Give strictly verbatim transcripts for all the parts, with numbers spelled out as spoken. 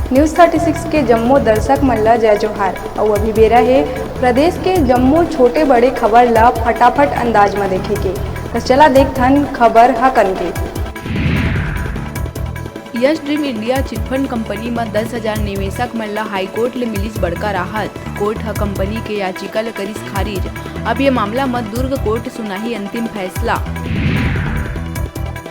News thirty six के जम्मो दर्शक मन ल जय जोहार। अउ अभी बेरा हे प्रदेश के जम्मो छोटे बड़े खबर ल फटाफट अंदाज म देखे के। त चला देखथन खबर हकन के। यश ड्रीम इंडिया चिटफंड कंपनी म दस हजार निवेशक मन ल हाईकोर्ट ले मिलिस बड़का राहत। कोर्ट ह कंपनी के याचिका ल करिस खारिज। अब ये मामला म दुर्ग कोर्ट सुनाही अंतिम फैसला।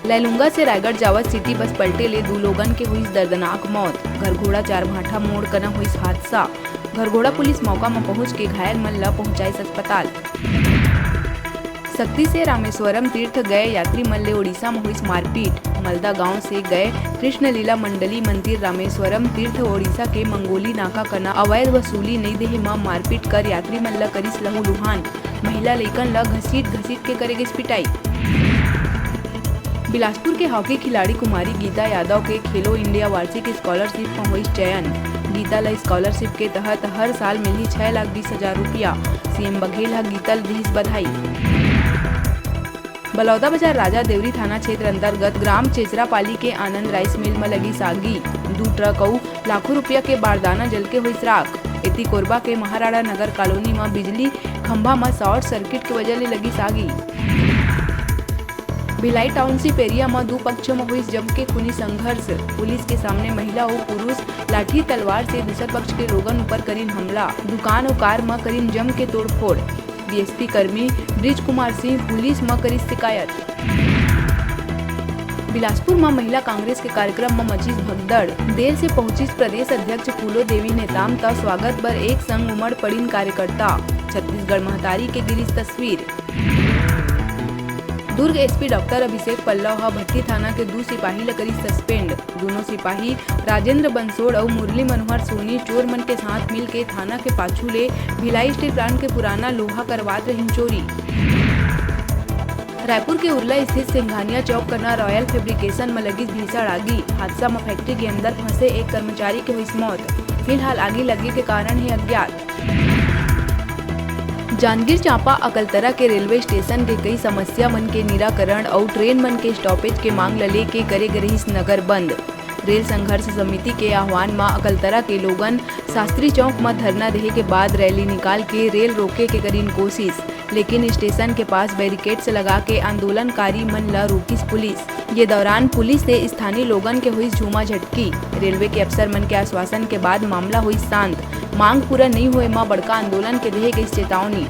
लैलूंगा से रायगढ़ जावत सिटी बस पलटे ले दू लोगन के हुईस दर्दनाक मौत। घरघोड़ा चारभाठा मोड़ कना हुईस हादसा। घरघोड़ा पुलिस मौका म पहुंच के घायल मन ल पहुंचाइस अस्पताल। सक्ती से रामेश्वरम तीर्थ गए यात्री मन ले ओडिशा म हुईस मारपीट। मलदा गांव से गए कृष्णलीला मंडली मंदिर रामेश्वरम तीर्थ ओडिशा के मंगोली नाका कना अवैध वसूली नइ देहे म मारपीट कर यात्री मन ल करिस लहूलुहान। महिला लइकन ल घसीट घसीट के करे गिस पिटाई। बिलासपुर के हॉकी खिलाड़ी कुमारी गीता यादव के खेलो इंडिया वार्षिक स्कॉलरशिप म होइस चयन। गीता ल स्कॉलरशिप के तहत हर साल मिलही छह लाख बीस हजार रुपया। सीएम बघेल ह गीता ल दिहिस बधाई। बलौदाबाजार राजा देवरी थाना क्षेत्र अंतर्गत ग्राम चेचरापाली के आनंद राइस मिल म लगिस आगी। दू ट्रक अउ लाखों रुपया के बारदाना जल के होइस राख। एती कोरबा के महाराणा नगर कॉलोनी म बिजली खंभा म शॉर्ट सर्किट के वजह ले लगिस आगी। भिलाई टाउनशिप एरिया म दू पक्ष म होइस जम के खूनी संघर्ष। पुलिस के सामने महिला अउ पुरुष लाठी तलवार से दूसर पक्ष के लोगन ऊपर करिन हमला। दुकान अउ कार म करिन जम के तोड़फोड़। डीएसपी कर्मी ब्रिज कुमार सिंह पुलिस म करिस शिकायत। बिलासपुर म महिला कांग्रेस के कार्यक्रम म मचिस भगदड़। देर से पहुंचिस प्रदेश अध्यक्ष फूलो देवी नेताम त स्वागत बर एक संग उमड़ पड़िन कार्यकर्ता। छत्तीसगढ़ महतारी के गिरिस तस्वीर। दुर्ग एसपी डॉक्टर अभिषेक पल्लव ह भट्टी थाना के दू सिपाही ल करिस सस्पेंड। दूनों सिपाही राजेंद्र बंसोड़ अउ मुरली मनोहर सोनी चोर मन के साथ मिल के थाना के पाछू ले भिलाई स्टील प्लांट के पुराना लोहा करवात रहिन चोरी। रायपुर के उरला स्थित सिंघानिया चौक कना रॉयल फैब्रिकेशन म लगिस भीषण आगी। हादसा म फैक्ट्री के अंदर फंसे एक कर्मचारी के होइस मौत। फिलहाल आगी लगे के कारण हे अज्ञात। जांजगीर चांपा अकलतरा के रेलवे स्टेशन के कई समस्या मन के निराकरण अउ ट्रेन मन के स्टॉपेज के मांग ल लेके करे गे रहिस नगर बंद। रेल संघर्ष समिति के आह्वान म अकलतरा के लोगन शास्त्री चौक म धरना देहे के बाद रैली निकाल के रेल रोके के करिन कोशिश, लेकिन स्टेशन के पास बैरिकेड्स लगा के आंदोलनकारी मन ल रोकिस पुलिस। ये दौरान पुलिस से स्थानीय लोगन के हुई झूमा झटकी। रेलवे के अफसर मन के आश्वासन के बाद मामला हुई शांत। मांग पूरा नइ होए म बड़का आंदोलन के देहे गइस चेतावनी।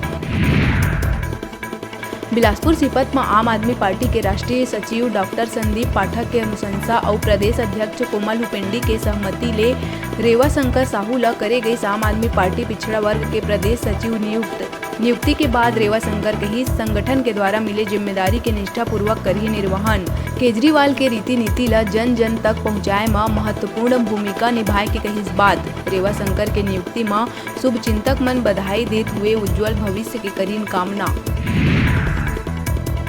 बिलासपुर सीपत म आम आदमी पार्टी के राष्ट्रीय सचिव डॉक्टर संदीप पाठक के अनुशंसा अउ प्रदेश अध्यक्ष कोमल हुपेंडी के सहमति ले रेवा शंकर साहू ल करे गइस आम आदमी पार्टी पिछड़ा वर्ग के प्रदेश सचिव नियुक्त। नियुक्ति के बाद रेवा शंकर कहिस, संगठन के द्वारा मिले जिम्मेदारी के निष्ठापूर्वक करही निर्वहन। केजरीवाल के रीति नीति ल जन जन तक पहुंचाए म महत्वपूर्ण भूमिका निभाए के कहिस बात। रेवा शंकर के नियुक्ति म शुभचिंतक मन बधाई देत हुए उज्जवल भविष्य के करिन कामना।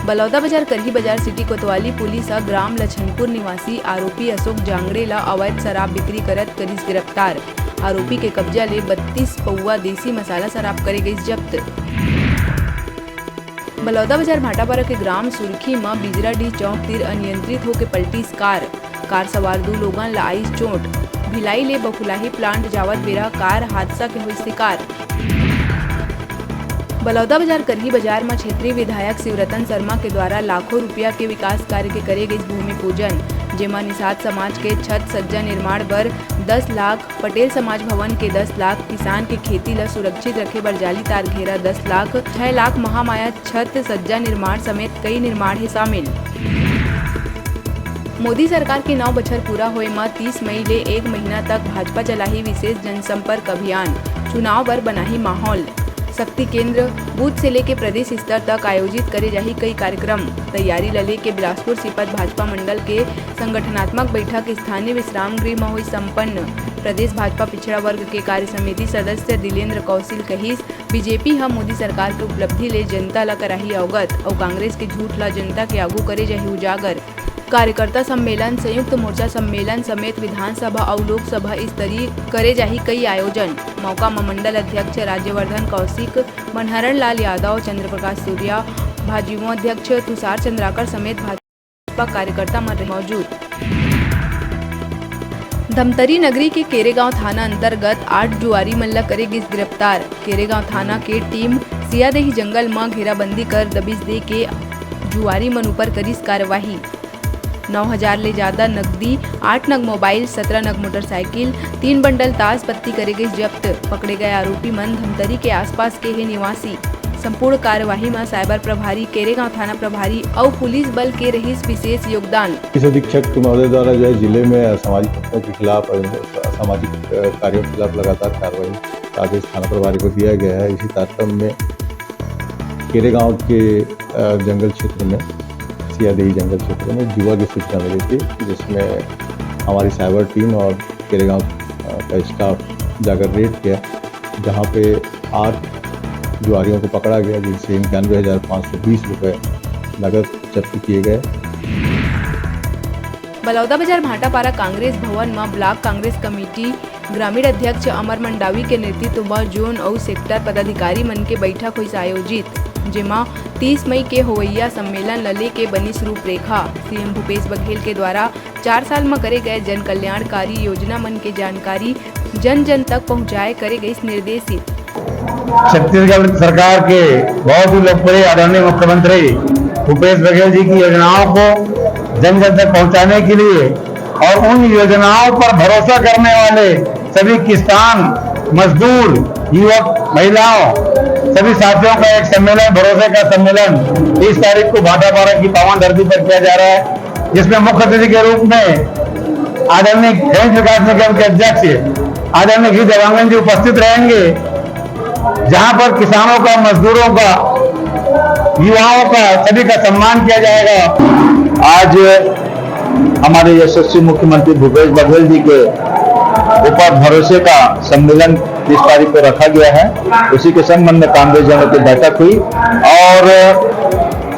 बलौदाबाजार करही बाजार सिटी कोतवाली पुलिस ह ग्राम लछनपुर निवासी आरोपी अशोक जांगड़े ल अवैध शराब बिक्री करत करिस गिरफ्तार। आरोपी के कब्जा ले बत्तीस पौवा देसी मसाला शराब करे गइस जब्त। बलौदाबाजार भाटापारा के ग्राम सुरखी म बिजराडीह चौक तीर अनियंत्रित होके पलटिस कार। कार सवार दू लोगन ल आइस चोट। भिलाई ले बखुलाही प्लांट जावत बेरा कार हादसा के होइस शिकार। बलौदाबाजार करही बाजार म क्षेत्रीय विधायक शिवरतन शर्मा के द्वारा लाखों रुपया के विकास कार्य के करे गइस भूमि पूजन, जेमा निषाद समाज के छत सज्जा निर्माण बर दस लाख, पटेल समाज भवन के दस लाख, किसान के खेती ल सुरक्षित रखे बर जालीदार घेरा दस लाख, छह लाख महामाया छत सज्जा निर्माण समेत कई निर्माण हे शामिल। मोदी सरकार के नौ बछर पूरा होए म तीस मई ले एक महीना तक भाजपा चलाही विशेष जनसंपर्क अभियान, चुनाव बर बनाही माहौल। शक्ति केंद्र बूथ से लेके प्रदेश स्तर तक आयोजित करे जाही कई कार्यक्रम। तैयारी ल लेके बिलासपुर सीपत भाजपा मंडल के संगठनात्मक बैठक स्थानीय विश्राम गृह म होई संपन्न। प्रदेश भाजपा पिछड़ा वर्ग के कार्य समिति सदस्य दिलेंद्र कौशिल कहिस, बीजेपी ह मोदी सरकार के उपलब्धि ले जनता ल कराही अवगत अउ कांग्रेस के झूठ ल जनता के आगू करे जाही उजागर। कार्यकर्ता सम्मेलन, संयुक्त मोर्चा सम्मेलन समेत विधानसभा अउ लोकसभा स्तरीय करे जाही कई आयोजन। मौका म मंडल अध्यक्ष राज्यवर्धन कौशिक मनहरण लाल यादव, चंद्र प्रकाश सूर्या, भाजयुमो अध्यक्ष तुषार चंद्राकर समेत भाजपा कार्यकर्ता मन रहे मौजूद। धमतरी नगरी के केरेगांव थाना अंतर्गत आठ जुआरी मन ल करे गिस गिरफ्तार। केरेगांव थाना के टीम सियादेही जंगल म घेराबंदी कर दबिश दे के जुआरी मन ऊपर करिस कार्यवाही। नौ हजार ले ज्यादा नकदी, आठ नग मोबाइल, सत्रह नग मोटरसाइकिल, तीन बंडल ताश पत्ती करे गिस जब्त। पकड़े गए आरोपी मन धमतरी के आसपास के हे निवासी। संपूर्ण कार्यवाही म साइबर प्रभारी, केरेगांव थाना प्रभारी अउ पुलिस बल के रहिस विशेष योगदान। पुलिस अधीक्षक महोदय द्वारा जो है जिले में असामाजिक तत्वों के खिलाफ और असामाजिक, अ, कार्यों के खिलाफ लगातार कार्रवाई का आदेश थाना प्रभारी को दिया गया है। इसी तारतम्य में केरेगांव के, अ, जंगल क्षेत्र में, सियादेही जंगल क्षेत्र में जुआ की सूचना मिली थी, जिसमें हमारी साइबर टीम और केरेगांव, अ, का स्टाफ जाकर रेड किया, जहां पे आठ जुआरियों को पकड़ा गया, जिनसे इक्यानवे हजार पाँच सौ बीस रुपए नगद जब्त किए गए। बलौदाबाजार भाटापारा कांग्रेस भवन म ब्लॉक कांग्रेस कमेटी ग्रामीण अध्यक्ष अमर मंडावी के नेतृत्व म जोन अउ सेक्टर पदाधिकारी मन के बैठक होइस आयोजित, जेमा तीस मई के होवइया सम्मेलन ल लेके बनिस रूपरेखा। सीएम भूपेश बघेल के द्वारा चार साल म करे गए जन कल्याणकारी योजना मन के जानकारी जन जन तक पहुंचाए करे गइस निर्देशित। छत्तीसगढ़ सरकार के बहुत ही लोकप्रिय आदरणीय मुख्यमंत्री भूपेश बघेल जी की योजनाओं को जन जन तक पहुंचाने के लिए और उन योजनाओं पर भरोसा करने वाले सभी किसान, मजदूर, युवक, महिलाओं, सभी साथियों का एक सम्मेलन, भरोसे का सम्मेलन तीस तारीख को भाटापारा की पावन धरती पर किया जा रहा है, जिसमें मुख्य अतिथि के रूप में आदरणीय खनिज विकास निगम के अध्यक्ष आदरणीय वी देवांगन जी उपस्थित रहेंगे, जहां पर किसानों का, मजदूरों का, युवाओं का, सभी का सम्मान किया जाएगा। आज हमारे यशस्वी मुख्यमंत्री भूपेश बघेल जी के ऊपर भरोसे का सम्मेलन तीस तारीख को रखा गया है। उसी के संबंध में कांग्रेस जनों की बैठक हुई और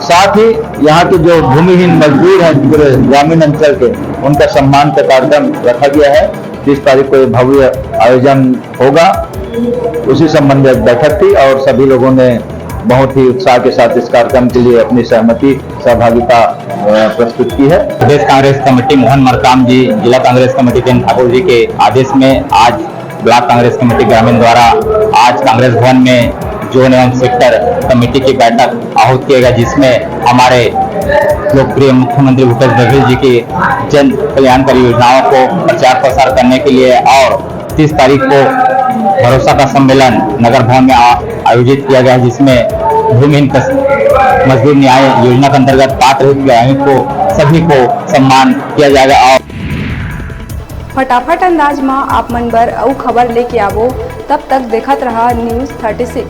साथ ही यहाँ के जो भूमिहीन मजदूर हैं पूरे ग्रामीण अंचल के, उनका सम्मान का कार्यक्रम रखा गया है। तीस तारीख को ये भव्य आयोजन होगा। उसी संबंध में एक बैठक थी और सभी लोगों ने बहुत ही उत्साह के साथ इस कार्यक्रम के लिए अपनी सहमति, सहभागिता, अ, प्रस्तुत की है। प्रदेश कांग्रेस कमेटी मोहन मरकाम जी, जिला कांग्रेस कमेटी जयंत ठाकुर जी के आदेश में आज ब्लॉक कांग्रेस कमेटी ग्रामीण द्वारा आज कांग्रेस भवन में जोन एवं सेक्टर कमेटी की बैठक आहूत किया गया, जिसमें हमारे लोकप्रिय मुख्यमंत्री भूपेश बघेल जी की जन कल्याणकारी योजनाओं को प्रचार प्रसार करने के लिए और तीस तारीख को भरोसा का सम्मेलन नगर भवन में आ-, आयोजित किया गया है, जिसमें भूमिहीन कस-, मजदूर न्याय योजना के अंतर्गत पात्र हितग्राहियों को सभी को सम्मान किया जाएगा। और फटाफट अंदाज म आप मन बर अउ खबर लेके आवो, तब तक देखत रहा News thirty six।